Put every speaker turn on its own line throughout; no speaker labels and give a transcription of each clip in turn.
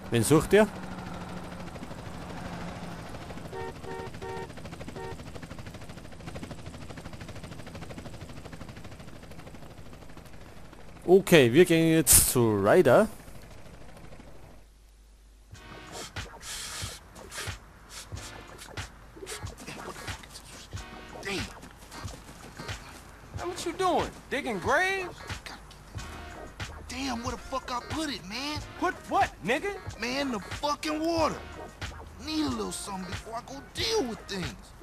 Wen sucht ihr? Okay, wir gehen jetzt zu Ryder.
What you doing? Digging graves?
Damn, where the fuck I put it, man?
Put what, nigga?
Man, the fucking water. Need a little something before I go deal with things.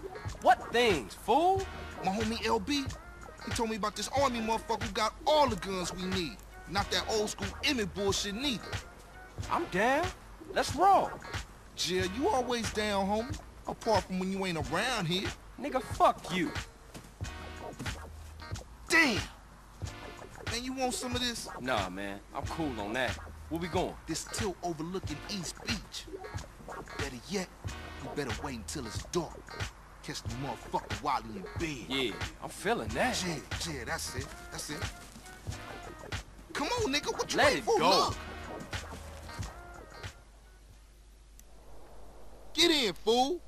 What things, fool?
My homie LB, he told me about this army motherfucker who got all the guns we need. Not that old school Emmett bullshit neither.
I'm down. Let's roll.
Jill, you always down, homie. Apart from when you ain't around here.
Nigga, fuck you.
Damn! Man, you want some of this?
Nah, man. I'm cool on that. Where we going?
This tilt overlooking East Beach. Better yet, you better wait until it's dark. Catch the motherfucker while he in bed.
Yeah, I'm feeling that.
Yeah, that's it. That's it. Come on, nigga. What you
Let
waiting
it
for?
go.
Look. Get in, fool.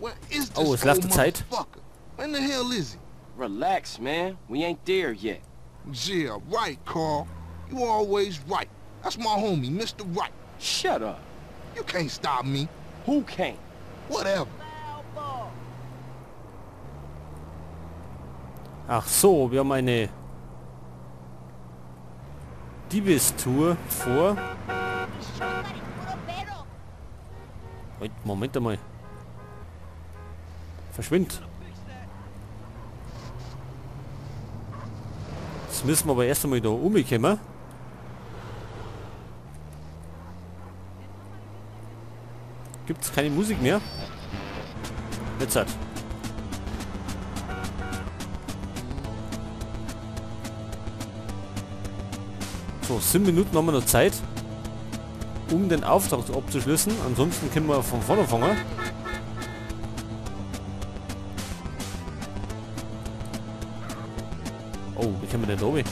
Where is this
Oh, es läuft die Zeit.
motherfucker? When the hell is he?
Relax, man. We ain't there yet.
Yeah, right, Carl. You always right. That's my homie, Mr. Right.
Shut up.
You can't stop me.
Who can't?
Whatever.
Ach so, wir haben eine Diebestour vor. Moment einmal. Verschwind. Jetzt müssen wir aber erst einmal da umkommen. Gibt's keine Musik mehr? Jetzt hat. So, 7 Minuten haben wir noch Zeit, um den Auftrag abzuschließen. Ansonsten können wir von vorne anfangen. Oh, wie kommen wir denn da runter?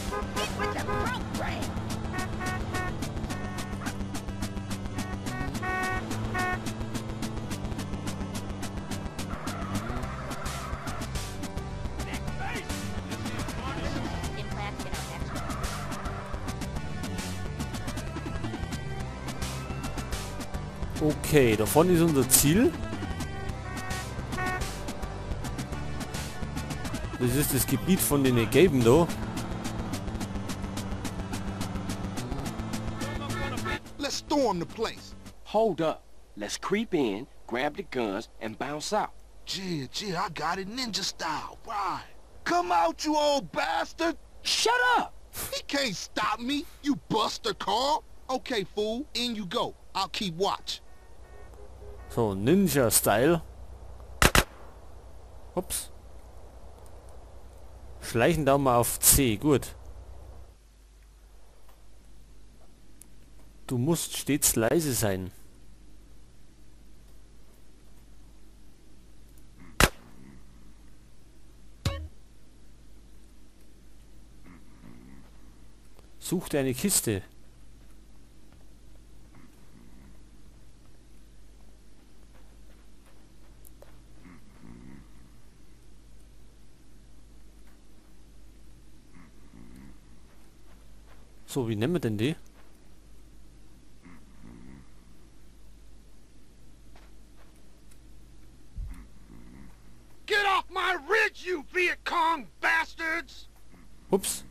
Okay, da vorne ist unser Ziel. Das ist das Gebiet von den Gelben da.
Let's storm the place.
Hold up. Let's creep in, grab the guns, and bounce out.
Yeah, yeah, I got it ninja style. Right. Come out, you old bastard!
Shut up!
He can't stop me, you buster, Carl. Okay, fool, in you go. I'll keep watch.
So, Ninja-Style. Ups. Schleichen da mal auf C, gut. Du musst stets leise sein. Such dir eine Kiste. So, wie nennen wir denn die?
Get off my ridge, you Viet Cong bastards!
Ups.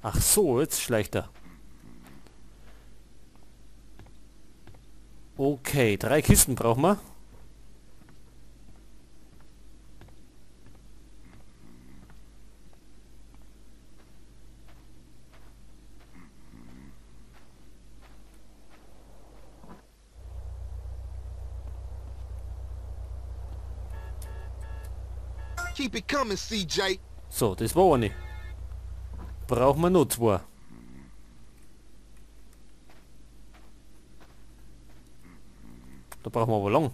Ach so, jetzt schleicht er. Okay, 3 Kisten brauchen wir.
Keep it coming, CJ.
So, das war eine. Brauchen wir noch zwei. Da brauchen wir aber lang.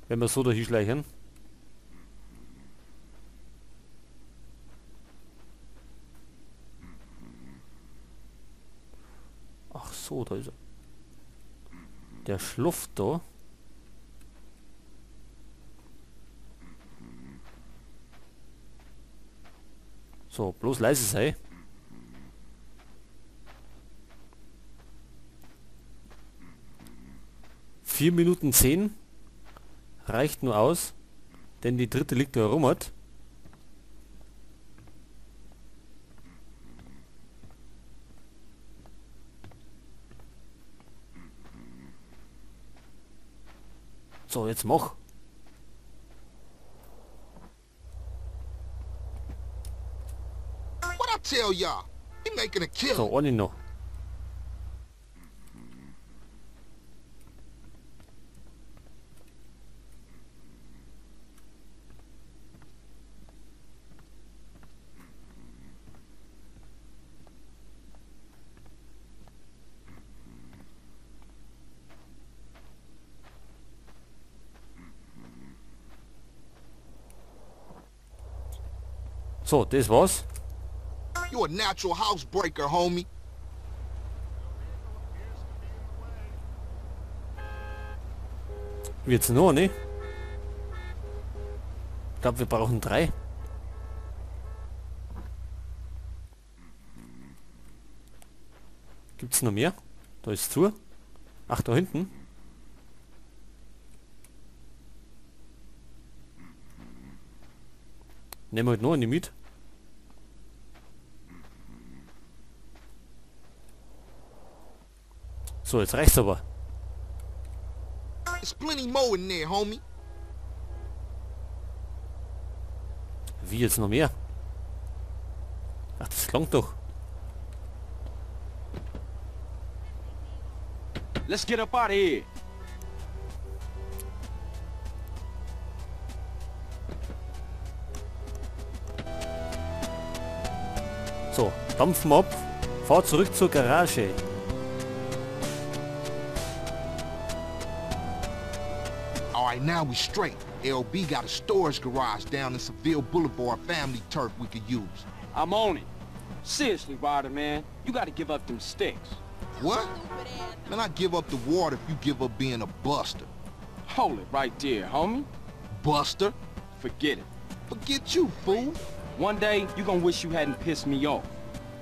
Wenn wir so dahin schleichen. Ach so, da ist er. Der schlupft da. So, bloß leise sei. 4 Minuten 10 reicht nur aus, denn die dritte liegt da herum hat. So, jetzt mach. So, eine noch. So, das war's.
You're a natural housebreaker, homie.
Wird's noch, ne? Ich glaube, wir brauchen 3. Gibt's noch mehr? Da ist zu. Ach, da hinten. Nehmen wir halt noch eine mit. So, jetzt reicht's aber.
There's plenty more in there, homie.
Wie, jetzt noch mehr? Ach, das klang doch.
Let's get up out of here.
So, dampfen wir ab. Fahr zurück zur Garage.
All right, now we straight. LB got a storage garage down in Seville Boulevard, family turf we could use.
I'm on it. Seriously, Ryder, man, you gotta give up them sticks.
What? Man, I give up the water if you give up being a buster.
Hold it right there, homie.
Buster?
Forget it.
Forget you, fool.
One day, you gonna wish you hadn't pissed me off.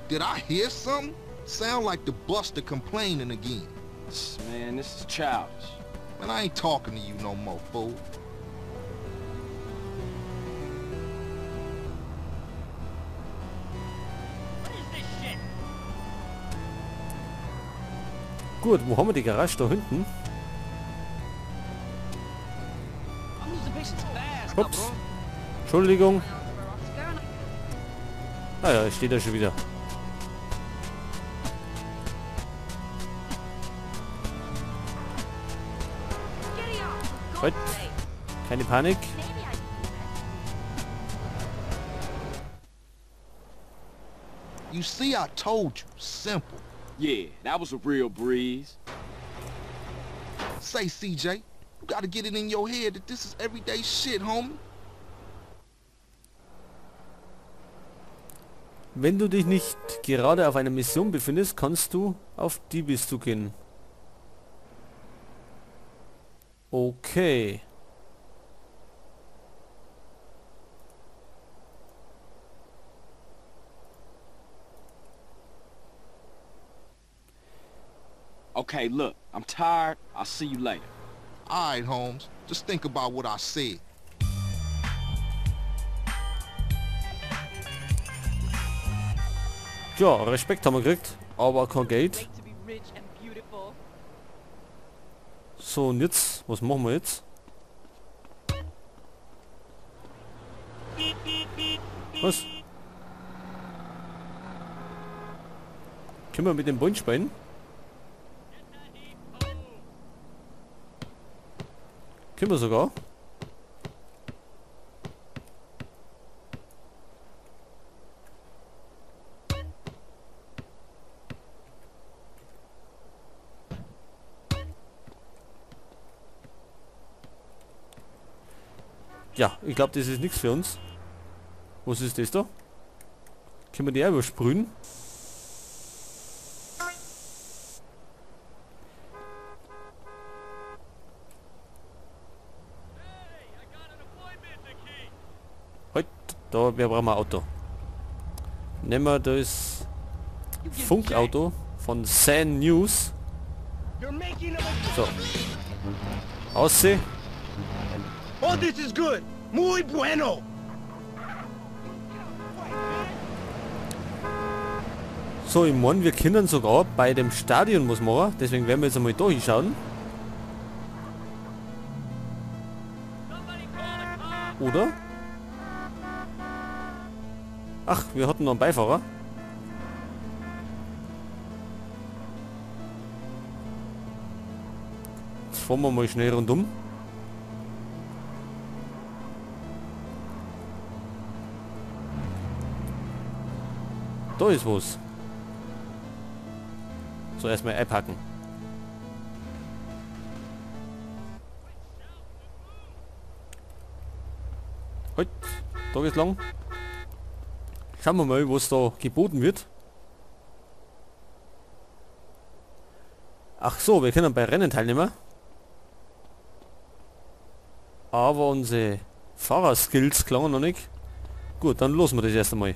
Did I hear something? Sound like the buster complaining again.
Man, this is childish.
Man, I ain't talking to you no more, fool.
What is this shit?
Gut, wo haben wir die Garage? Da hinten? Ups. Entschuldigung. Ah ja, steht da schon wieder. Halt. Keine Panik.
You see, I told you. Simple.
Yeah, that was a real breeze.
Say, CJ, you gotta get it in your head that this is everyday shit, homie.
Wenn du dich nicht gerade auf einer Mission befindest, kannst du auf Diebes zugehen. Okay.
Okay, look, I'm tired. I'll see you later.
All right, Holmes. Just think about what I said.
Ja, Respekt haben wir gekriegt, aber kein Geld. So, und jetzt? Was machen wir jetzt? Was? Können wir mit dem Bund spielen? Können wir sogar. Ja, ich glaube, das ist nichts für uns. Was ist das da? Können wir die auch übersprühen? Heute, da, wir brauchen ein Auto. Nehmen wir das Funkauto von San News. So. Ausseh.
Oh, this is good. Muy bueno.
So, ich meine, wir können sogar bei dem Stadion was machen. Deswegen werden wir jetzt einmal da hinschauen. Oder? Ach, wir hatten noch einen Beifahrer. Jetzt fahren wir mal schnell rundum. Da ist was. So, erstmal einpacken. Halt, da geht's lang. Schauen wir mal, was da geboten wird. Ach so, wir können bei Rennen teilnehmen. Aber unsere Fahrerskills klangen noch nicht. Gut, dann losen wir das erst einmal.